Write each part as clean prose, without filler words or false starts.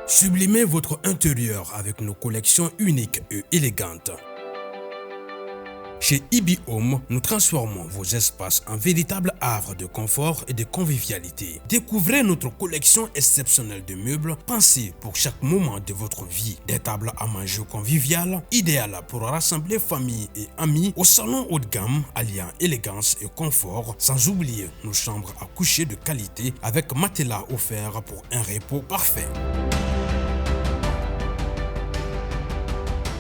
Sublimez votre intérieur avec nos collections uniques et élégantes. Chez IB Home, nous transformons vos espaces en véritables havres de confort et de convivialité. Découvrez notre collection exceptionnelle de meubles pensés pour chaque moment de votre vie. Des tables à manger conviviales, idéales pour rassembler famille et amis au salon haut de gamme, alliant élégance et confort, sans oublier nos chambres à coucher de qualité avec matelas offert pour un repos parfait.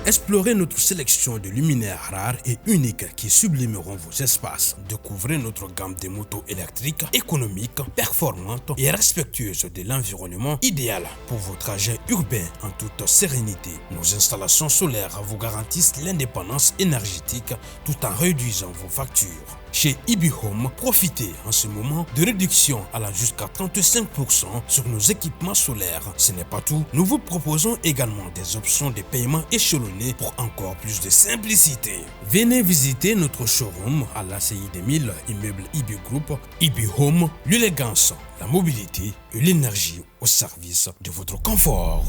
Explorez notre sélection de luminaires rares et uniques qui sublimeront vos espaces. Découvrez notre gamme de motos électriques, économiques, performantes et respectueuses de l'environnement, idéal pour vos trajets urbains en toute sérénité. Nos installations solaires vous garantissent l'indépendance énergétique tout en réduisant vos factures. Chez IB Home, profitez en ce moment de réductions allant jusqu'à 35% sur nos équipements solaires. Ce n'est pas tout, nous vous proposons également des options de paiement échelonnées pour encore plus de simplicité. Venez visiter notre showroom à l'ACI 2000, immeuble IB Group, IB Home, l'élégance, la mobilité et l'énergie au service de votre confort.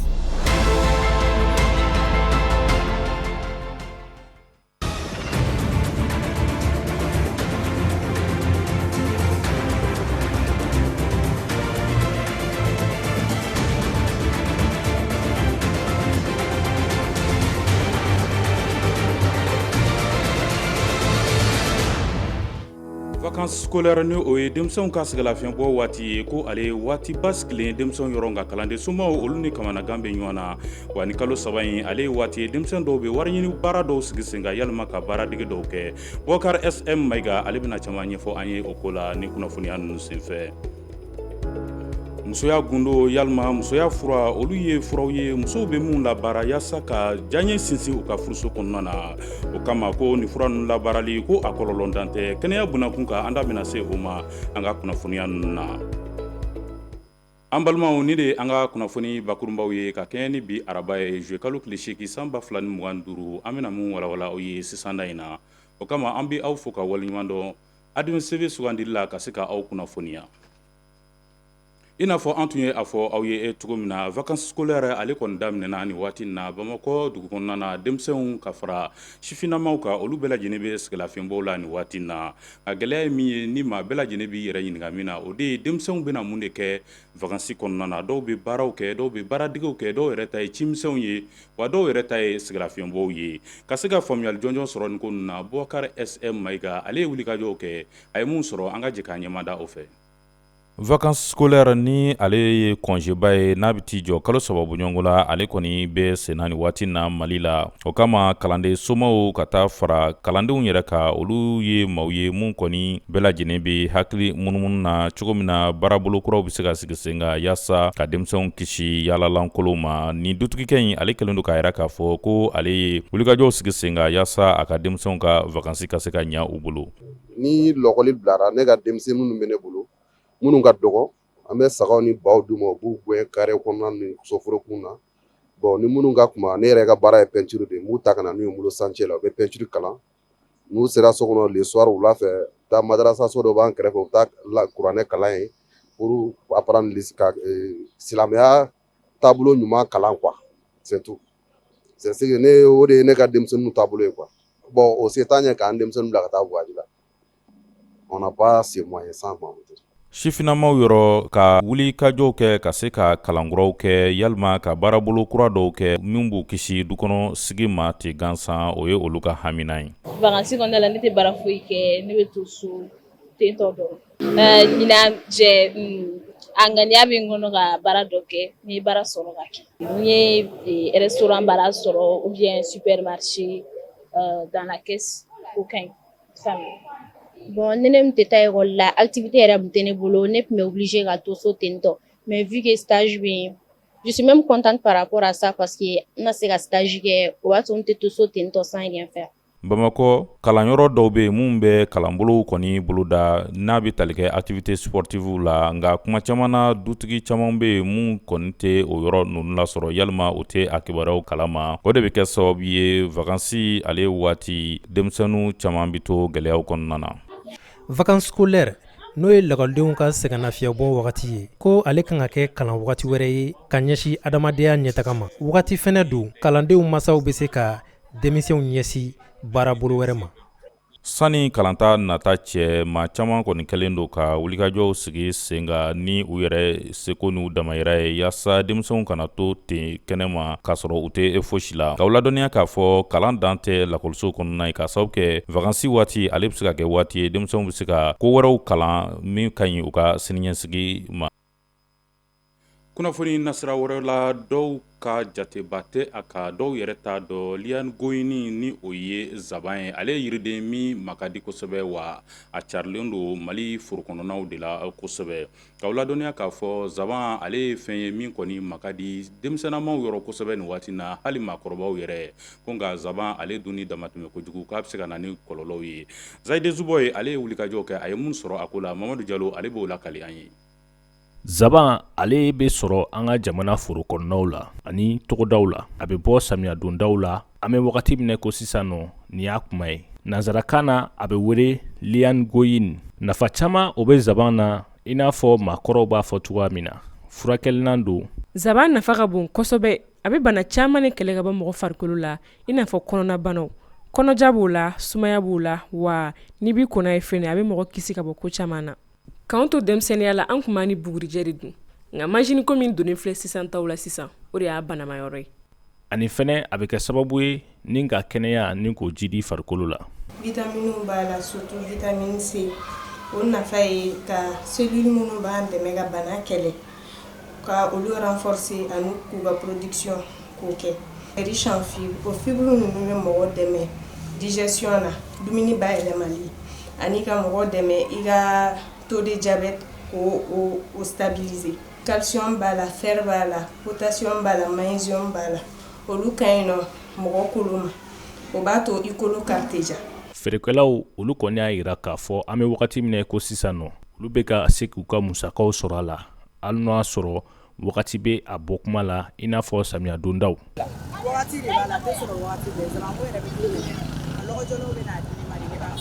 Vacances scolaires ni o ye denmisɛnw ka sɛgɛnlafiɲɛbɔ waati ye ko ale ye waati basigilen denmisɛnw yɔrɔ nka kalanden somaw olu ni kamanagan bɛ ɲɔgɔn na wa ni kalo saba in ale ye waati ye denmisɛn dɔw bɛ wari ɲini baara dɔw sigi sen kan yalima ka baaradege dɔw kɛ Bɔkari SM Mayiga ale bɛna caman ɲɛfɔ an ye o ko la ni kunnafoniya ninnu senfɛ. Musoya gundo yalima musoya fura olu ye furaw ye musow bɛ minnu labaara yaasa ka diyaɲɛ sinsin u ka furuso kɔnɔna na o kama ko nin fura ninnu labaarali ko a kɔlɔlɔntan tɛ kɛnɛya bunakun kan an da bɛna se o ma an ka kunnafoniya ninnu na. An balimaw nin de ye an ka kunnafoni bakurunbaw ye ka kɛɲɛ ni bi araba ye juillet kalo tile 8 san 2025 an bɛna mun walawala aw ye sisan da in na o kama an bɛ aw fo ka waleɲuman dɔn ADEMS TV sugandili la ka se ka aw kunnafoniya i n'a fɔ an tun ye a fɔ aw ye cogo min na vacances scolaires ale kɔni daminɛna nin waati in na Bamakɔ dugu kɔnɔna na denmisɛnw ka fara sifinnamaw kan olu bɛɛ lajɛlen bɛ sɛgɛnlafiɲɛbɔw la nin waati in na A gɛlɛya ye min ye ni maa bɛɛ lajɛlen b'i yɛrɛ ɲininka min na o de ye denmisɛnw bɛna mun de kɛ vacances kɔnɔna na dɔw bɛ baaraw kɛ dɔw bɛ baaradegew kɛ dɔw yɛrɛ ta ye cimisɛnw ye wa dɔw yɛrɛ ta ye sɛgɛnlafiɲɛbɔw ye ka se ka faamuyali jɔnjɔn sɔrɔ nin ko ninnu na Bubakari SM Mayiga ale ye wulikajɔw kɛ a ye mun sɔrɔ an ka jɛ k'an ɲɛmada o fɛ. Vacances scolaires ni ale ye congé ba ye n'a bɛ t'i jɔ kalo saba bɔɲɔgɔnko la ale kɔni bɛ senna nin waati na Mali la o kama kalanden somaw ka taa fara kalandenw yɛrɛ kan olu ye maaw ye mun kɔni bɛɛ lajɛlen bɛ hakili munumunu na cogo min na baarabolo kuraw bɛ se ka sigi sen kan yaasa ka denmisɛnw kisi yaalalankolonw ma nin dutigikɛ in ale kɛlen don k'a yira k'a fɔ ko ale ye wulikajɔw sigi sen kan yaasa a ka denmisɛnw ka vacances ka se ka ɲɛ u bolo. Ni lɔkɔli bilara ne ka denmisɛn minnu bɛ ne bolo minnu ka dɔgɔ an bɛ sagaw ni baw d'u ma u b'u gɛn carré kɔnɔna ni soforokun na bon ni minnu ka kunba ne yɛrɛ ka baara ye peinture de ye n b'u ta ka na n'u ye n bolo chantier la u bɛ peinture kalan n'u sera so kɔnɔ le soir wula fɛ taa madarasa so dɔ b'an kɛrɛfɛ u bɛ taa kuranɛ kalan yen pour apprendre ka silamɛya taabolo ɲuman kalan quoi c'est tout c'est ce que ne o de ye ne ka denmisɛnninw taabolo ye quoi bon o se t'an ye k'an denmisɛnninw bila ka taa voyage la on n'a pas ces moyens sans Sifinnamaw yɔrɔ ka wulikajɔw kɛ ka se ka kalankuraw kɛ yalima ka baarabolo kura dɔw kɛ min b'u kisi dukɔnɔ sigi ma ten gansan o ye olu ka hamina ye. Vacances kɔnɔna la ne tɛ baara foyi kɛ ne bɛ to so ten tɔ dɔrɔn. Ɲinan j'ai a ŋaniya bɛ n kɔnɔ ka baara dɔ kɛ n ye baara sɔrɔ ka kɛ n ye restaurant baara sɔrɔ ou bien supermarché dans la caisse o ka ɲi bon ni ne tun tɛ taa école la activité yɛrɛ tun tɛ ne bolo ne tun bɛ obligé ka to so ten tɔ mais vu que stage bɛ yen je suis même contente par rapport à ça parce que n na se ka stage kɛ o b'a to n tɛ to so ten tɔ sans rien faire. Bamakɔ kalanyɔrɔ dɔw bɛ yen minnu bɛ kalanbolow kɔni boloda n'a bɛ tali kɛ activité sportive la nka kuma caman na dutigi caman bɛ yen minnu kɔni tɛ o yɔrɔ ninnu lasɔrɔ yalima u tɛ a kibaruyaw kalama o de bɛ kɛ sababu ye vacances ale waati denmisɛnninw caman bɛ to gɛlɛyaw kɔnɔna na. Vacances scolaires n'o ye lakɔlidenw ka sɛgɛnnafiɲɛbɔ wagati ye, ko ale kan ka kɛ kalan wagati wɛrɛ ye ka ɲɛsin adamadenya ɲɛtaga ma. Wagati fɛnɛ don kalandenw masaw bɛ se ka denmisɛnw ɲɛsin baarabolo wɛrɛ ma. Sani kalanta nata cɛ, maa caman kɔni kɛlen don ka wulikajɔw sigi sen kan ni u yɛrɛ seko n'u damayira ye, yaasa denmisɛnw kana to ten kɛnɛma k'a sɔrɔ u tɛ fosi la. K'aw ladɔnniya k'a fɔ kalan dan tɛ lakɔliso kɔnɔna ye, k'a sababu kɛ vakansi waati ale bɛ se ka kɛ waati ye denmisɛnw bɛ se ka ko wɛrɛw kalan min ka ɲi u ka siniɲɛsigi ma. Kunnafoni nasira wɛrɛ la, dɔw ka jateba tɛ a kan, dɔw yɛrɛ t'a dɔn liane goyini ni o ye zaban ye. Ale ye yiriden min ma ka di kosɛbɛ, wa a carilen don Mali foro kɔnɔnaw de la kosɛbɛ. K'aw ladɔnniya k'a fɔ zaban ale ye fɛn ye min kɔni ma ka di denmisɛnnamaw yɔrɔ kosɛbɛ nin waati na, hali maakɔrɔbaw yɛrɛ ko. Nka zaban ale dunni damatɛmɛ kojugu k'a bɛ se ka na ni kɔlɔlɔw ye. Zayide Zubɔ ye, ale ye wulikajɔ kɛ, a ye mun sɔrɔ a ko la, Mamadu Jalo ale b'o lakali an ye. Zaban ale bɛ sɔrɔ an ka jamana foro kɔnɔnaw la ani togodaw la. A bɛ bɔ samiya dondaw la. An bɛ wagati min ko sisan nɔ, nin y'a kuma ye. Nansarakan na a bɛ wele liane goyini. Nafa caman o bɛ zaban na, i n'a fɔ maakɔrɔw b'a fɔ cogoya min na, furakɛlinan don. Zaban nafa ka bon kosɛbɛ. A bɛ bana caman de kɛlɛ ka bɔ mɔgɔ farikolo la, i n'a fɔ kɔnɔnabanaw, kɔnɔja b'o la, sumaya b'o la, wa n'i b'i ko n'a ye fɛnɛ, a bɛ mɔgɔ kisi ka bɔ ko caman na. K'an to denmisɛnninya la, an tun b'a ni bugurijɛ de dun, nka manjini ko min donnen filɛ sisan taw la sisan, o de y'a banama yɔrɔ ye. Ani fɛnɛ a bɛ kɛ sababu ye ni ka kɛnɛya ni k'o jidi farikolo la. Vitaminiw b'a la, surtout vitamine C. O nafa ye ka cellule minnu b'an dɛmɛ ka bana kɛlɛ, ka olu renforcer ani k'u ka production k'o kɛ. Riche en fibres, o fibre ninnu bɛ mɔgɔ dɛmɛ digestion na, dumuni bayɛlɛmali, ani ka mɔgɔ dɛmɛ i ka taux de diabète k'o o stabiliser. Calcium b'a la, fer b'a la, potassium b'a la, magnésium b'a la. Olu ka ɲi nɔ mɔgɔ kolo ma, o b'a to i kolo kari tɛ ja. Feerekɛlaw olu kɔni y'a jira k'a fɔ an bɛ wagati min ko sisan nɔ, olu bɛ ka se k'u ka musakaw sɔrɔ a la, hali n'o y'a sɔrɔ wagati bɛ a bɔ kuma la, i n'a fɔ samiya dondaw. Wagati de b'a la, a tɛ sɔrɔ wagati bɛɛ. Zabanko yɛrɛ bɛ ne minɛ, a lɔgɔjɔlaw bɛ n'a di ne ma de, ne b'a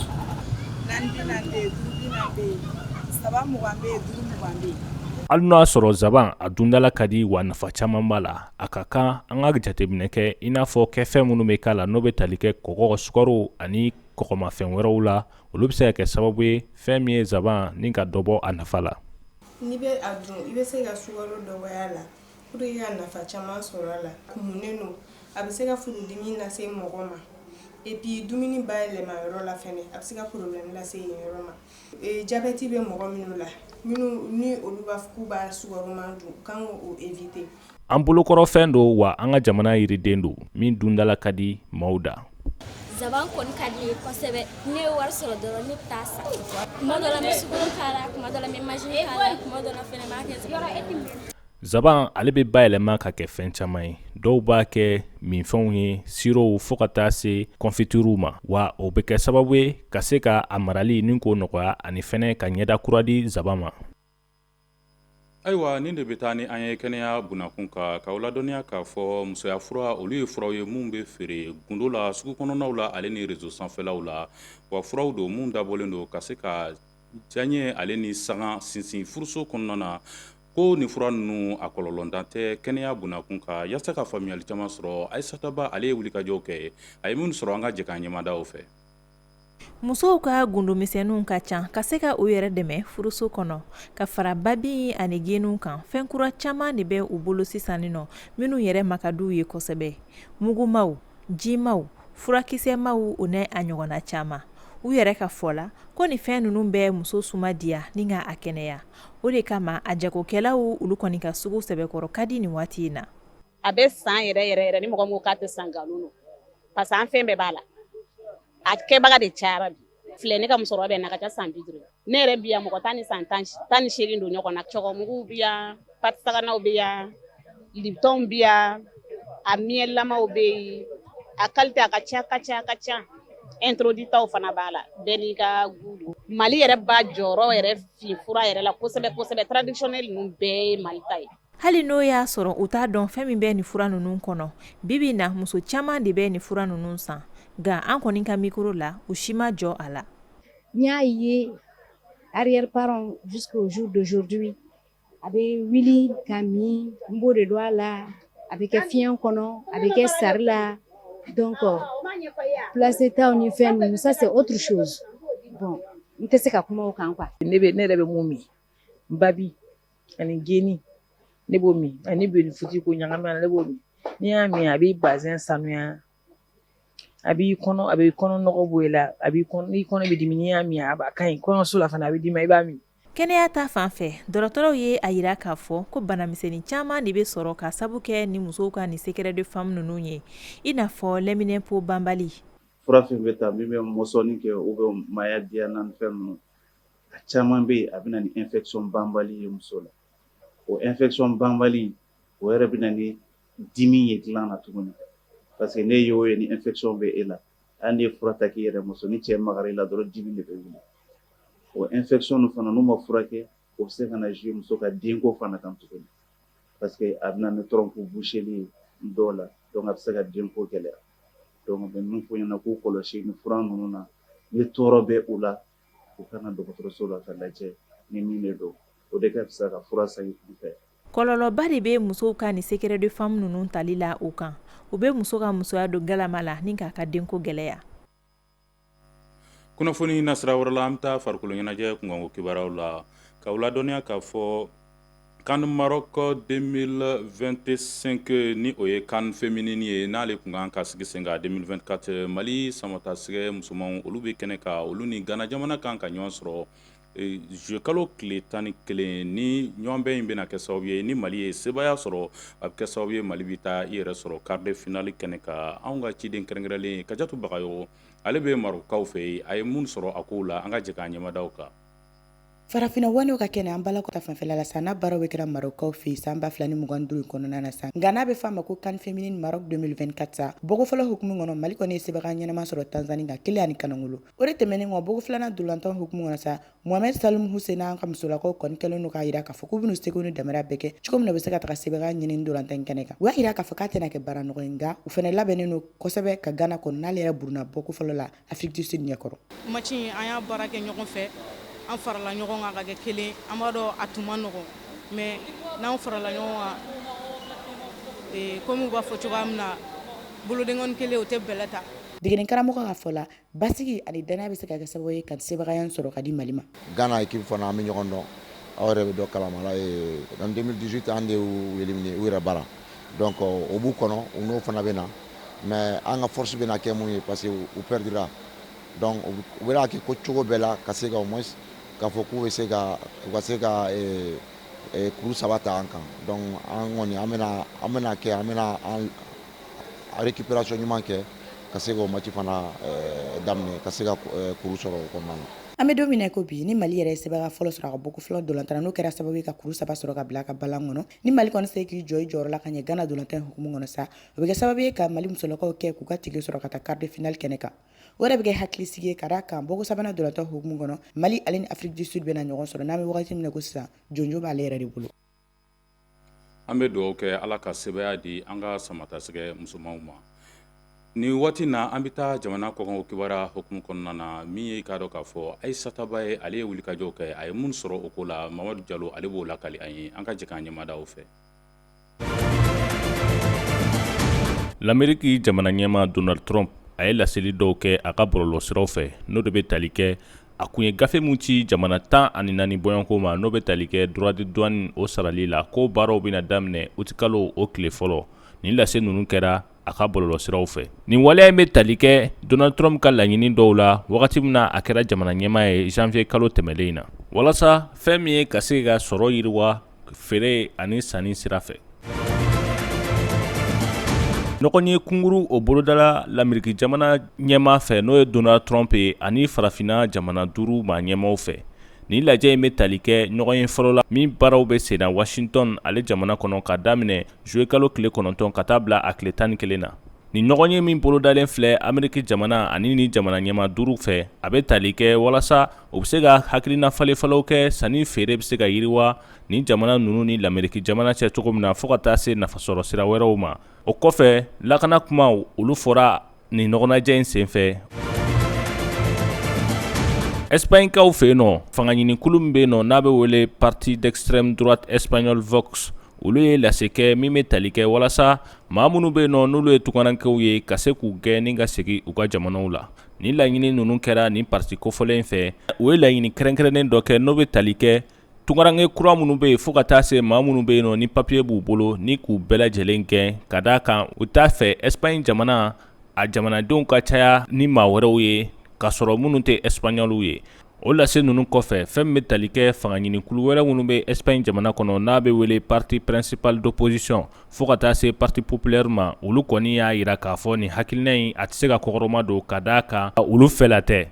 feere. 4,40 bɛ yen, 5,40 bɛ yen, 3,20 bɛ yen, 5,20 bɛ yen. Hali n'o y'a sɔrɔ zaban a dundala ka di, wa nafa caman b'a la, a ka kan an ka jateminɛ kɛ, i n'a fɔ kɛfɛn minnu bɛ k'a la, n'o bɛ tali kɛ kɔgɔ, sukaro ani kɔgɔmafɛn wɛrɛw la, olu bɛ se ka kɛ sababu ye fɛn min ye zaban ni ka dɔ bɔ a nafa la. N'i bɛ a dun, i bɛ se ka sukaro dɔgɔya la pour que ka nafa caman sɔrɔ a la. Kumunen don, a bɛ se ka furudimi lase mɔgɔ ma, et puis dumuni bayɛlɛma yɔrɔ la fɛnɛ, a bɛ se ka problème lase yen yɔrɔ ma. Diabète bɛ mɔgɔ minnu la, minnu ni olu b'a fɔ k'u b'a sukaroma dun, u kan k'o éviter. An bolokɔrɔfɛn don, wa an ka jamana yiriden don min dundala ka di maaw da. Zaban kɔni ka di ye kosɛbɛ. Ne ye wari sɔrɔ dɔrɔn, ne bɛ taa san. Tuma dɔ la, n bɛ sukaro k'a la, tuma dɔ la, n bɛ majini k'a la, tuma dɔ la fɛnɛ, n b'a kɛ. Zaban ale bɛ bayɛlɛma ka kɛ fɛn caman ye. Dɔw b'a kɛ minfɛnw ye, sirow, fo ka taa se kɔnfitiriw ma, wa o bɛ kɛ sababu ye ka se ka a marali ni k'o nɔgɔya, ani fɛnɛ ka ɲɛda kura di zaban ma. Ayiwa, nin de bɛ taa ni an ye kɛnɛya bunakun kan, k'aw ladɔnniya k'a fɔ musoya fura olu ye furaw ye minnu bɛ feere gundo la, sugu kɔnɔnaw la, ale ni réseau sanfɛlaw la. Wa furaw don minnu dabɔlen don ka se ka diyaɲɛ ale ni sanga sinsin furuso kɔnɔna na. Ko nin fura ninnu a kɔlɔlɔntan tɛ kɛnɛya bunakun kan. Yaasa ka faamuyali caman sɔrɔ, Ayisata Ba ale ye wulikajɔw kɛ, a ye minnu sɔrɔ, an ka jɛ k'an ɲɛmada o fɛ. Musow ka gundomisɛnninw ka ca ka se ka u yɛrɛ dɛmɛ furuso kɔnɔ, ka fara babi ani geniw kan. Fɛn kura caman de bɛ u bolo sisan nɔ minnu yɛrɛ ma ka d'u ye kosɛbɛ: mugumaw, jimaw, furakisɛmaw, o n'a ɲɔgɔnna caman. U yɛrɛ ka fɔ la ko nin fɛn ninnu bɛ muso suma diya ni ka a kɛnɛya. O de kama a jagokɛlaw olu kɔni ka sugu sɛbɛkɔrɔ ka di nin waati in na. A bɛ san yɛrɛ yɛrɛ yɛrɛ. Ni mɔgɔ min ko k'a tɛ san, nkalon don, parce que an fɛn bɛɛ b'a la, a kɛbaga de cayara. Bi filɛ, ne ka musokɔrɔba bɛ na ka ca san 50. Ne yɛrɛ bi yan, mɔgɔ 10 ni san 18 don ɲɔgɔn na. Cɛkɔmuguw bi yan, patisaganaw bɛ yan, liptonw bi yan, a miyɛlamaw bɛ yen, a qualité a ka ca ka ca ka ca. Introduit taw fana b'a la, bɛɛ n'i ka goût don. Mali yɛrɛ b'a jɔyɔrɔ yɛrɛ fin fura yɛrɛ la kosɛbɛ kosɛbɛ. Traditionnel ninnu bɛɛ ye Mali ta ye. Hali n'o y'a sɔrɔ u t'a dɔn fɛn min bɛ nin fura ninnu kɔnɔ, bi bi na muso caman de bɛ nin fura ninnu san. Nka an kɔni ka mikoro la, u si ma jɔ a la. N y'a ye. arrière parents jusqu'au jour d'aujourd'hui, a bɛ wuli ka min, n b'o de dɔn a la. A bɛ kɛ fiɲɛ kɔnɔ, a bɛ kɛ sari la. Donc placentaw ni fɛn ninnu, ça c'est autre chose. Bon, n tɛ se ka kuma o kan quoi. Ne yɛrɛ bɛ mun min, babi ani geni, ne b'o min, ani benifuti ko ɲagami a la, ne b'o min. N'i y'a min, a b'i bazɛn sanuya, a b'i kɔnɔ, a b'i kɔnɔ nɔgɔ bɔ i la, a b'i kɔnɔ, n'i kɔnɔ bɛ dimi, n'i y'a min, a ka ɲi kɔɲɔso la fana, a bɛ d'i ma, i b'a min. Kɛnɛya ta fan fɛ, dɔgɔtɔrɔw ye a yira k'a fɔ ko banamisɛnnin caman de bɛ sɔrɔ ka sabu kɛ ni musow ka nin secret de femme ninnu ye, i n'a fɔ lɛminɛnpo banbali. Fura fɛn bɛ ta min bɛ mɔsɔnni kɛ ou bien maaya diya na ni fɛn ninnu, a caman bɛ yen, a bɛ na ni infection banbali ye muso la. O infection banbali, o yɛrɛ bɛ na ni dimi ye dilan na tuguni, parce que ne y'o ye, ni infection bɛ e la, hali n'i ye fura ta k'i yɛrɛ mɔsɔn, ni cɛ magara i la dɔrɔn, dimi de bɛ wuli. O infection ninnu fana, n'u ma furakɛ, o bɛ se ka na jouer muso ka denko fana kan tuguni, parce que a bɛ na ni trompe bouchée ye dɔw la. Donc a bɛ se ka denko gɛlɛya. Donc u bɛ min fɔ ɲɛna, k'u kɔlɔsi ni fura ninnu na. Ni tɔɔrɔ bɛ u la, u ka na dɔgɔtɔrɔso la ka lajɛ ni min de don. O de ka fisa ka fura san i kun fɛ. Kɔlɔlɔba de bɛ musow ka nin secret de femme ninnu tali la o kan. U bɛ muso ka musoya don galama la ni k'a ka denko gɛlɛya. Kunnafoni nasira wɛrɛ la, an bɛ taa farikolo ɲɛnajɛ kunkanko kibaruyaw la, k'aw ladɔnniya k'a fɔ CAN Maroc 2025, ni o ye CAN féminine ye, n'ale tun kan ka sigi sen kan 2024, Mali samatasɛgɛ musomanw, olu bɛ kɛnɛ kan. Olu ni Ghana jamana kan ka ɲɔgɔn sɔrɔ juillet kalo tile 11. Ni ɲɔgɔnbɛn in bɛna kɛ sababu ye ni Mali ye sebaaya sɔrɔ, a bɛ kɛ sababu ye Mali bɛ taa i yɛrɛ sɔrɔ quart de finale kɛnɛ kan. Anw ka ciden kɛrɛnkɛrɛnlen Kajatu Bagayogo, ale bɛ Marokaw fɛ yen. A ye mun sɔrɔ a kow la? An ka jɛ k'an ɲɛmadaw kan. Farafinna wanew ka kɛnɛ, an balakaw ta fanfɛla la sa, n'a baaraw bɛ kɛra Marɔkaw fɛ yen san 2025 kɔnɔna na sa, nka n'a bɛ f'a ma ko CAN féminine Maroc 2024 sa, bɔko fɔlɔ hukumu kɔnɔ, Mali kɔni ye sebaga ɲɛnama sɔrɔ Tanzanie kan 1-0. O de tɛmɛnen kɔ, bɔko filanan dolantan hukumu kɔnɔ sa, Mohamed Salum Hussein n'an ka musolakaw kɔni kɛlen don k'a jira k'a fɔ k'u bɛn'u seko ni damara bɛɛ kɛ cogo min na u bɛ se ka taga sebaga ɲini dolantan kɛnɛ kan. U y'a jira k'a fɔ k'a tɛna kɛ baara nɔgɔ ye, nka u fana labɛnnen don kosɛbɛ ka Ghana kɔnɔ, n'ale yɛrɛ burunna bɔko fɔlɔ la Afrique du Sud ɲɛkɔrɔ. Match in, an y'a baara kɛ ɲɔgɔn fɛ, an farala ɲɔgɔn kan ka kɛ kelen. An b'a dɔn a tun ma nɔgɔn, mais n'an farala ɲɔgɔn kan, komi u b'a fɔ cogoya min na, bolodenkɔni kelen o tɛ bɛlɛ ta. Degeden karamɔgɔ ka fɔ la, basigi ani danaya bɛ se ka kɛ sababu ye ka sebagaya sɔrɔ ka di Mali ma. Ghana équipe fana, an bɛ ɲɔgɔn dɔn, aw yɛrɛ bɛ dɔ kalama la. En 2018, an de y'u éliminé u yɛrɛ bara. Donc o b'u kɔnɔ, u n'o fana bɛ na. Mais an ka force bɛna kɛ mun ye? Parce que u perdira, donc u bɛna kɛ ko cogo bɛɛ la ka se ka au moins k'a fɔ k'u bɛ se ka u ka se ka kuru saba ta an kan. Donc an kɔni, an bɛna kɛ, an bɛna an récupération ɲuman kɛ ka se k'o match fana daminɛ, ka se ka kuru sɔrɔ o kɔnɔna na. An bɛ don min na ko bi, ni Mali yɛrɛ ye sebaga fɔlɔ sɔrɔ a ka bɔko fɔlɔ dolantan, n'o kɛra sababu ye ka kuru saba sɔrɔ ka bila a ka balan kɔnɔ, ni Mali kɔni se k'i jɔ i jɔyɔrɔ la ka ɲɛ Ghana dolantan hukumu kɔnɔ sa, o bɛ kɛ sababu ye ka Mali musolakaw kɛ k'u ka ticket sɔrɔ ka taa quart de finale kɛnɛ kan. O yɛrɛ bɛ kɛ hakilisigi ye, ka d'a kan bɔko sabanan dolantan hukumu kɔnɔ, Mali ale ni Afrique du Sud bɛna ɲɔgɔn sɔrɔ. N'an bɛ wagati min na ko sisan, jonjo b'ale yɛrɛ de bolo. An bɛ dugawu kɛ, Ala ka sebaaya di an ka samatasɛgɛ musomanw ma. Nin waati na, an bɛ taa jamana kɔkanko kibaruya hukumu kɔnɔna na. Min ye, k'a dɔn k'a fɔ Ayisataba ye, ale ye wulikajɔ kɛ, a ye mun sɔrɔ o ko la, Mamadu Jalo, ale b'o lakali an ye. An ka jɛ k'an ɲɛmada o fɛ. Lameriki jamana ɲɛmaa Donald Trump, a ye laseli dɔw kɛ a ka bɔlɔlɔsiraw fɛ, n'o de bɛ tali kɛ a kun ye gafe min ci jamana 14 bɔɲɔgɔnko ma, n'o bɛ tali kɛ droit de douane o sarali la, ko baaraw bɛna daminɛ utikalo o tile fɔlɔ. Nin lase ninnu kɛra a ka bɔlɔlɔsiraw fɛ. Nin waleya in bɛ tali kɛ Donald Trump ka laɲini dɔw la wagati min na a kɛra jamana ɲɛmaa ye janvier kalo tɛmɛlen in na, walasa fɛn min ye ka se ka sɔrɔ yiriwa feere ani sanni sira fɛ. Ɲɔgɔn ye kunkuru o bolodala Lameriki jamana ɲɛmaa fɛ, n'o ye Donald Trump ye, ani farafinna jamana duuru maa ɲɛmaaw fɛ. Nin lajɛ in bɛ tali kɛ ɲɔgɔn ye fɔlɔ la min baaraw bɛ senna Washington ale jamana kɔnɔ, ka daminɛ juillet kalo tile 9 ka taa bila a tile 11 na. Nin ɲɔgɔn ye min bolodalen filɛ Ameriki jamana ani ni jamana ɲɛmaa duuru fɛ, a bɛ tali kɛ walasa u bɛ se ka hakilina falenfalenw kɛ, sanni feere bɛ se ka yiriwa nin jamana ninnu ni Lameriki jamana cɛ cogo min na, fo ka taa se nafasɔrɔ sira wɛrɛw ma. O kɔfɛ, lakana kumaw, olu fɔra nin ɲɔgɔnnajɛ in senfɛ. Espagnekaw fɛ yen nɔ, fangaɲinikulu min bɛ yen nɔ n'a bɛ wele parti d'extrême droite espagnol Vox, olu ye lase kɛ min bɛ tali kɛ walasa maa minnu bɛ yen nɔ n'olu ye tungarankew ye ka se k'u gɛn ni ka segin u ka jamanaw la. Nin laɲini ninnu kɛra nin parti kofɔlen fɛ. U ye laɲini kɛrɛnkɛrɛnnen dɔ kɛ n'o bɛ tali kɛ tungaranke kura minnu bɛ yen fo ka taa se maa minnu bɛ yen nɔ ni papiye b'u bolo ni k'u bɛɛ lajɛlen gɛn, ka d'a kan u t'a fɛ Espagne jamana a jamanadenw ka caya ni maa wɛrɛw ye k'a sɔrɔ minnu tɛ espagnolw ye. O lase ninnu kɔfɛ, fɛn min bɛ tali kɛ fangaɲinikulu wɛrɛ minnu bɛ Espagne jamana kɔnɔ n'a bɛ wele parti principal d'opposition fo ka taa se parti populaire ma, olu kɔni y'a jira k'a fɔ nin hakilina in a tɛ se ka kɔkɔrɔma don, ka d'a kan olu fɛla tɛ.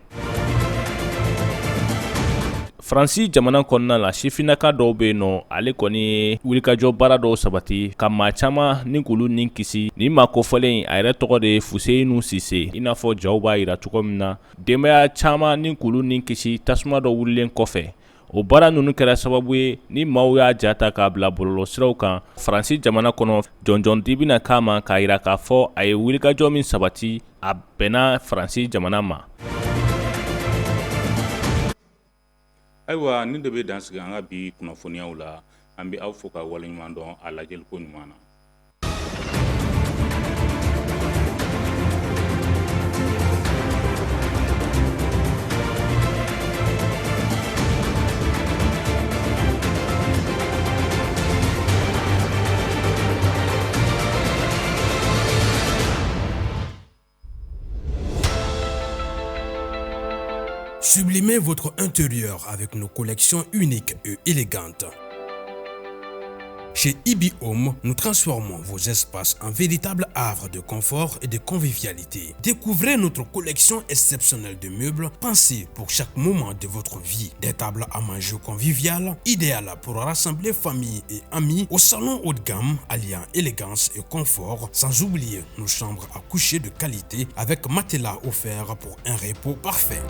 Faransi jamana kɔnɔna la, sifinnaka dɔw bɛ yen nɔ, ale kɔni ye wulikajɔ baara dɔw sabati ka maa caman ni k'olu ni kisi. Nin maa kofɔlen a yɛrɛ tɔgɔ de ye Fuseyinu Sise. I n'a fɔ jaw b'a jira cogo min na, denbaya caman ni k'olu ni kisi tasuma dɔ wulilen kɔfɛ. O baara ninnu kɛra sababu ye ni maaw y'a ja ta k'a bila bɔlɔlɔsiraw kan Faransi jamana kɔnɔ. Jɔnjɔn di bɛna k'a ma k'a jira k'a fɔ a ye wulikajɔ min sabati, a bɛnna Faransi jamana ma. Ayiwa, nin de bɛ dan sigi an ka bi kunnafoniyaw la. An bɛ aw fo ka waleɲuman dɔn a lajɛliko ɲuman na. Sublimez votre intérieur avec nos collections uniques et élégantes. Chez Ibi Home, nous transformons vos espaces en véritables havres de confort et de convivialité. Découvrez notre collection exceptionnelle de meubles pensés pour chaque moment de votre vie. Des tables à manger conviviales, idéales pour rassembler famille et amis au salon haut de gamme, alliant élégance et confort, sans oublier nos chambres à coucher de qualité avec matelas offert pour un repos parfait.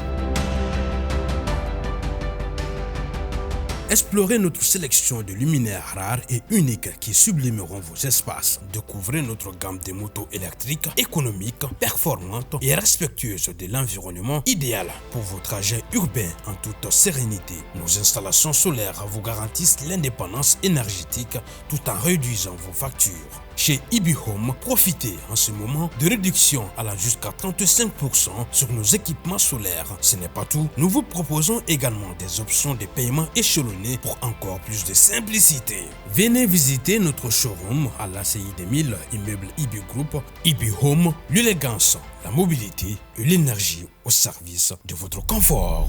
Explorez notre sélection de luminaires rares et uniques qui sublimeront vos espaces. Découvrez notre gamme de motos électriques, économiques, performantes et respectueuses de l'environnement, idéal pour vos trajets urbains en toute sérénité. Nos installations solaires vous garantissent l'indépendance énergétique tout en réduisant vos factures. Chez Ibi Home, profitez en ce moment de réduction allant jusqu'à 35% sur nos équipements solaires. Ce n'est pas tout, nous vous proposons également des options de paiement échelonnées pour encore plus de simplicité. Venez visiter notre showroom à l'ACI 2000, immeuble Ibi Group, Ibi Home, l'élégance, la mobilité et l'énergie au service de votre confort.